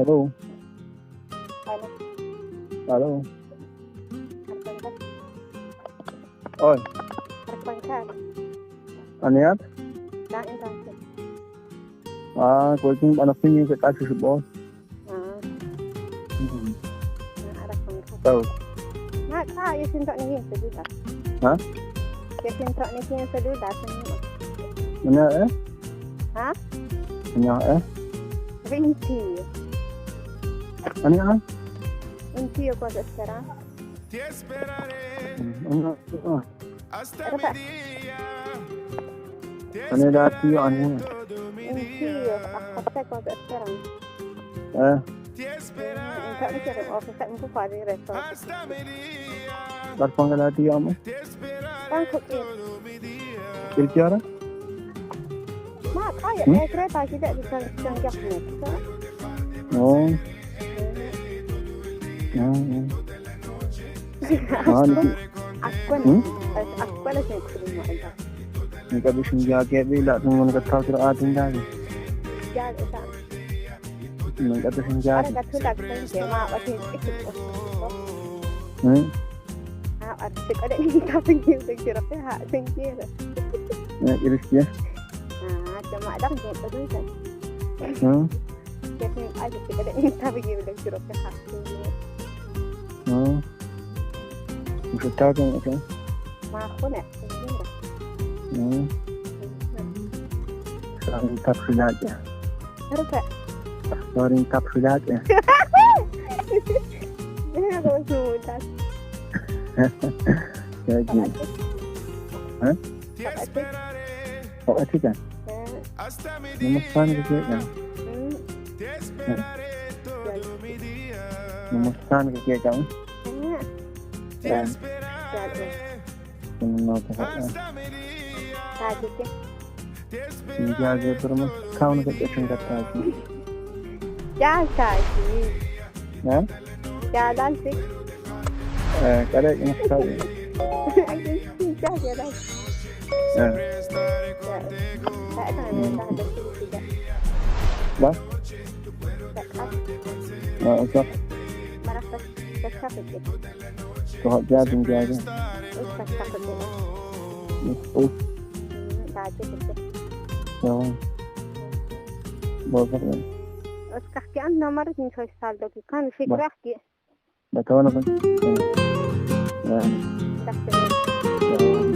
Hello. Ano? Hello. Arpangkat. Oy, Arpangkat. ano yan? Lain rasin. Ah, kucing anak tinggi ke kasih sebuah. Ah, arpangkat. Tahu. Ma ka yasin tak ni seduda. Ha? Yasin tak ni seduda semua. Mana eh? Ha? Mana eh? Rinci. Ano yan? Inti ko sa sekarang. Te esperaré Ano? Ah, hasta Apa? mi día. Te Ano dati ano yan? todo mi Inti día. aku ko sa sekarang. Eh, Te Inta esperaré ni kira aku tak mampu pari resto. hasta mi día. darpang dati amo. Te esperaré Bangkok eh. todo mi día. Kirkiara? Ma ka ya kereta tidak bisa canggih ni. Oh. Ah, ah. Aku Hmm? aku lah yang kudu ma enta. Ni ka bishin ja ke bi la tungon ka thaw tira atin da. Ya esa. Ni ka bishin ja. Ara ka tu tak sen ke ma wa tin itu. Hmm. Ha, at ada ni ka pingin sa kira pe ha singkir. Eh, iris ya. Ah, cuma ada ke tu kan. Hmm. Jadi ada ada ni ka pingin sa kira pe ha. Hmm. Musa thaw kan okay. Ma khuna singkir. Hmm. Sorry kapsulat ya. Harus Sorry kapsulat ya. Ini aku sudah. Jadi, ha? Te esperaré Oh, atika. hasta mi Namastan día. ka ke. Te esperaré todo mi día. Namastan ka ke ka. Te Eh. esperaré No ta ka. hasta mi día. Te Ni ja esperaré ge pero mas kaun ka ke chung ka ta. Ya sih. Ha? Jalan sih. Eh, kare ina ka. Ya jalan. Eh, estaré contigo. Saya kan minta ada tidak. ba? Tak Ah, okay. marah tak sakit. Ko ja jing ja ge. Tak sakit. Oh, Tak sakit. ya. Bo ka. Uskahki an nomor ni choice saldo ki kan fikrah ki Ba ta wana ba. Eh. tak Eh.